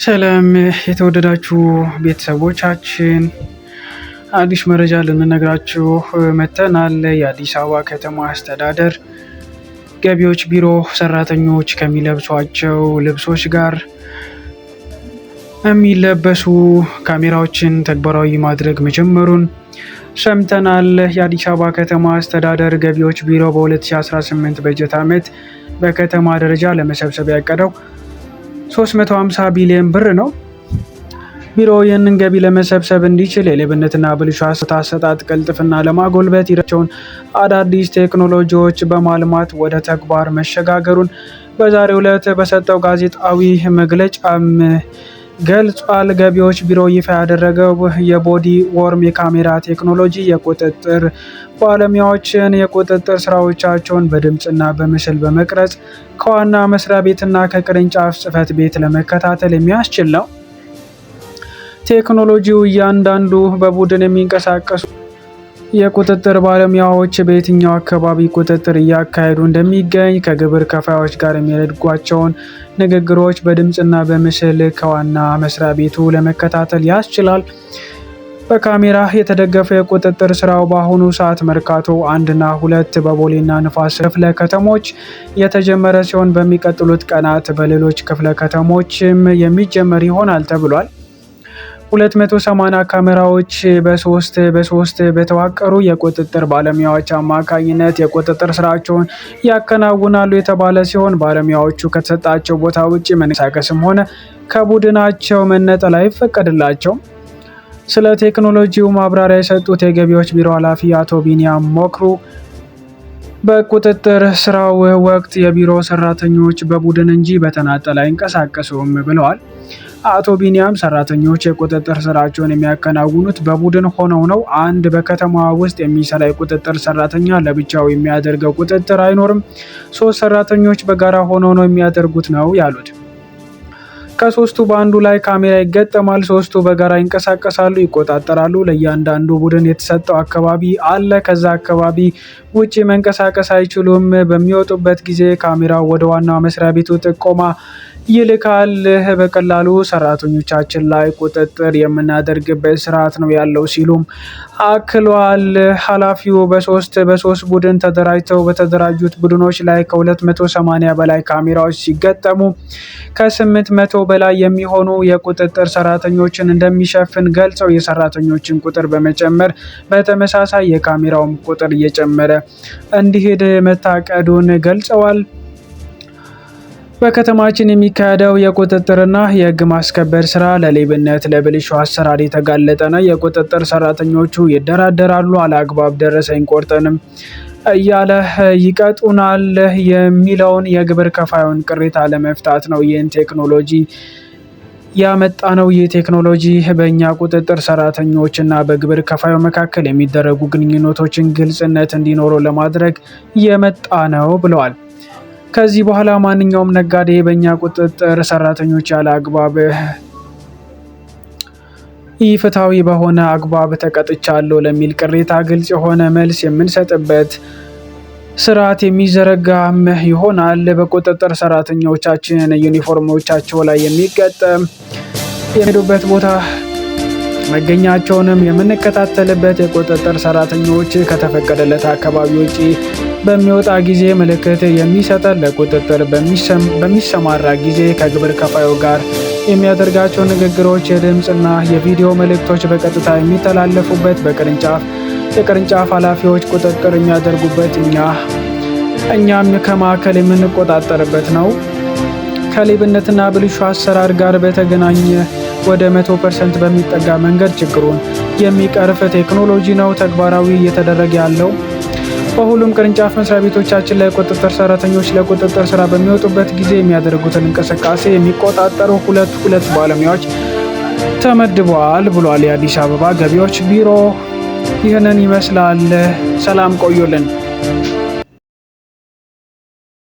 ሰላም የተወደዳችሁ ቤተሰቦቻችን፣ አዲስ መረጃ ልንነግራችሁ መጥተናል። የአዲስ አበባ ከተማ አስተዳደር ገቢዎች ቢሮ ሰራተኞች ከሚለብሷቸው ልብሶች ጋር የሚለበሱ ካሜራዎችን ተግባራዊ ማድረግ መጀመሩን ሰምተናል። የአዲስ አበባ ከተማ አስተዳደር ገቢዎች ቢሮ በ2018 በጀት ዓመት በከተማ ደረጃ ለመሰብሰብ ያቀደው 350 ቢሊዮን ብር ነው። ቢሮው ይህንን ገቢ ለመሰብሰብ እንዲችል የሌብነትና ብልሹ አሰጣጥ ቅልጥፍና ለማጎልበት ይረቸውን አዳዲስ ቴክኖሎጂዎች በማልማት ወደ ተግባር መሸጋገሩን በዛሬው ዕለት በሰጠው ጋዜጣዊ መግለጫም ገልጿል። ገቢዎች ቢሮ ይፋ ያደረገው የ body worn የካሜራ ቴክኖሎጂ የቁጥጥር ባለሙያዎችን የቁጥጥር ስራዎቻቸውን በድምፅና በምስል በመቅረጽ ከዋና መስሪያ ቤትና ከቅርንጫፍ ጽሕፈት ቤት ለመከታተል የሚያስችል ነው። ቴክኖሎጂው እያንዳንዱ በቡድን የሚንቀሳቀሱ የቁጥጥር ባለሙያዎች በየትኛው አካባቢ ቁጥጥር እያካሄዱ እንደሚገኝ ከግብር ከፋዮች ጋር የሚያደርጓቸውን ንግግሮች በድምፅና በምስል ከዋና መስሪያ ቤቱ ለመከታተል ያስችላል። በካሜራ የተደገፈ የቁጥጥር ስራው በአሁኑ ሰዓት መርካቶ 1ና 2፣ በቦሌና ንፋስ ክፍለ ከተሞች የተጀመረ ሲሆን በሚቀጥሉት ቀናት በሌሎች ክፍለ ከተሞችም የሚጀመር ይሆናል ተብሏል። 280 ካሜራዎች በሶስት በሶስት በተዋቀሩ የቁጥጥር ባለሙያዎች አማካኝነት የቁጥጥር ስራቸውን ያከናውናሉ የተባለ ሲሆን ባለሙያዎቹ ከተሰጣቸው ቦታ ውጭ መንቀሳቀስም ሆነ ከቡድናቸው መነጠል አይፈቀድላቸውም። ስለ ቴክኖሎጂው ማብራሪያ የሰጡት የገቢዎች ቢሮ ኃላፊ አቶ ቢኒያም ሞክሩ በቁጥጥር ስራው ወቅት የቢሮ ሰራተኞች በቡድን እንጂ በተናጠል አይንቀሳቀሱም ብለዋል። አቶ ቢኒያም ሰራተኞች የቁጥጥር ስራቸውን የሚያከናውኑት በቡድን ሆነው ነው። አንድ በከተማዋ ውስጥ የሚሰራ የቁጥጥር ሰራተኛ ለብቻው የሚያደርገው ቁጥጥር አይኖርም። 3 ሰራተኞች በጋራ ሆነው ነው የሚያደርጉት ነው ያሉት። ከሶስቱ በአንዱ ላይ ካሜራ ይገጠማል። 3ቱ በጋራ ይንቀሳቀሳሉ፣ ይቆጣጠራሉ። ለእያንዳንዱ ቡድን የተሰጠው አካባቢ አለ። ከዛ አካባቢ ውጪ መንቀሳቀስ አይችሉም። በሚወጡበት ጊዜ ካሜራው ወደ ዋናው መስሪያ ቤቱ ጥቆማ ይልካል። በቀላሉ ሰራተኞቻችን ላይ ቁጥጥር የምናደርግበት ስርዓት ነው ያለው ሲሉም አክሏል። ኃላፊው በሶስት በሶስት ቡድን ተደራጅተው በተደራጁት ቡድኖች ላይ ከ280 በላይ ካሜራዎች ሲገጠሙ ከ800 በላይ የሚሆኑ የቁጥጥር ሰራተኞችን እንደሚሸፍን ገልጸው የሰራተኞችን ቁጥር በመጨመር በተመሳሳይ የካሜራውም ቁጥር እየጨመረ እንዲሄድ መታቀዱን ገልጸዋል። በከተማችን የሚካሄደው የቁጥጥርና የሕግ ማስከበር ስራ ለሌብነት፣ ለብልሹ አሰራር የተጋለጠ ነው። የቁጥጥር ሰራተኞቹ ይደራደራሉ፣ አላግባብ ደረሰኝ ቆርጠንም እያለ ይቀጡናል የሚለውን የግብር ከፋዩን ቅሬታ ለመፍታት ነው ይህን ቴክኖሎጂ ያመጣ ነው። ይህ ቴክኖሎጂ በእኛ ቁጥጥር ሰራተኞች እና በግብር ከፋዩ መካከል የሚደረጉ ግንኙነቶችን ግልጽነት እንዲኖረው ለማድረግ የመጣ ነው ብለዋል። ከዚህ በኋላ ማንኛውም ነጋዴ በእኛ ቁጥጥር ሰራተኞች ያለ አግባብ ኢፍትሐዊ በሆነ አግባብ ተቀጥቻለሁ ለሚል ቅሬታ ግልጽ የሆነ መልስ የምንሰጥበት ስርዓት የሚዘረጋም ይሆናል። በቁጥጥር ሰራተኞቻችን ዩኒፎርሞቻቸው ላይ የሚገጠም የሚሄዱበት ቦታ መገኛቸውንም የምንከታተልበት የቁጥጥር ሰራተኞች ከተፈቀደለት አካባቢ ውጪ በሚወጣ ጊዜ ምልክት የሚሰጠን፣ ለቁጥጥር በሚሰማራ ጊዜ ከግብር ከፋዩ ጋር የሚያደርጋቸው ንግግሮች የድምፅና የቪዲዮ መልእክቶች በቀጥታ የሚተላለፉበት፣ በቅርንጫፍ የቅርንጫፍ ኃላፊዎች ቁጥጥር የሚያደርጉበት፣ እኛም ከማዕከል የምንቆጣጠርበት ነው። ከሌብነትና ብልሹ አሰራር ጋር በተገናኘ ወደ 100% በሚጠጋ መንገድ ችግሩን የሚቀርፍ ቴክኖሎጂ ነው ተግባራዊ እየተደረገ ያለው። በሁሉም ቅርንጫፍ መስሪያ ቤቶቻችን ላይ ቁጥጥር ሰራተኞች ለቁጥጥር ስራ በሚወጡበት ጊዜ የሚያደርጉትን እንቅስቃሴ የሚቆጣጠሩ 2 2 ባለሙያዎች ተመድበዋል ብሏል የአዲስ አበባ ገቢዎች ቢሮ። ይህንን ይመስላል። ሰላም ቆዩልን።